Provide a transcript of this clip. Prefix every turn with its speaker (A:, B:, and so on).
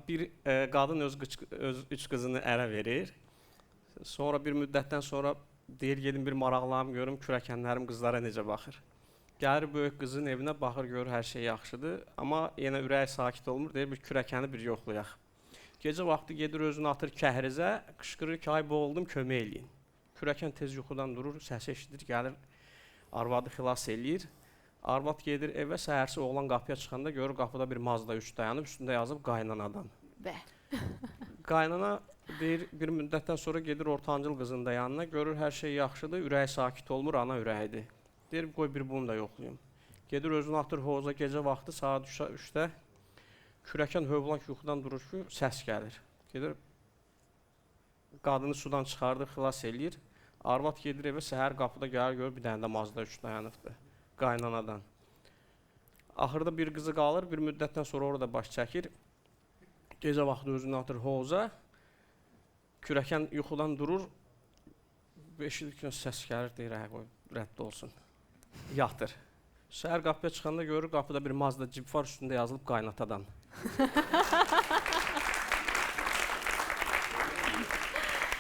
A: Bir qadın öz üç qızını ərə verir. Sonra bir müddətdən sonra deyir gedim bir maraqlanım görüm kürəkənlərim qızlara necə baxır. Gəlir böyük qızın evinə, baxır görür hər şey yaxşıdır, amma yenə ürəyi sakit olmur, deyir bir kürəkəni bir yoxlayaq. Gecə vaxtı gedir özünü atır kəhrizə, qışqırır ki, ay boğuldum, kömək eləyin. Kürəkən tez yuxudan durur, səsi eşidir, gəlir arvadı xilas eləyir. Arvad gedir evə, səhərsi oğlan qapıya çıxanda görür qapıda bir Mazda 3 dayanıb, üstündə yazıb qaynanadan.
B: Bəh.
A: Qaynana deyir, bir müddətdən sonra gedir ortancıl qızın da yanına, görür hər şey yaxşıdır, ürəyi sakit olmur, ana ürəyidir. Deyir, qoy bir bunu da yoxlayım. Gedir özünü atır hovuza gecə vaxtı saat 3-də. Kürəkən hövlank yuxudan durur ki, səs gəlir. Gedir qadını sudan çıxardır, xilas eləyir. Arvad gedir evə, səhər qapıda gəlir, görür bir dənə də Mazda 3 dayanıbdır qaynanadan. Axırda bir qızı qalır, bir müddətdən sonra orada baş çəkir. Gecə vaxtı özünü atır hovuza. Kürəkən yuxudan durur. Eşidir ki, səs gəlir, deyir, hə, qoy, rədd olsun. Yatır. Səhər qapıya çıxanda görür, qapıda bir Mazda Jeep var, üstündə yazılıb qaynatadan.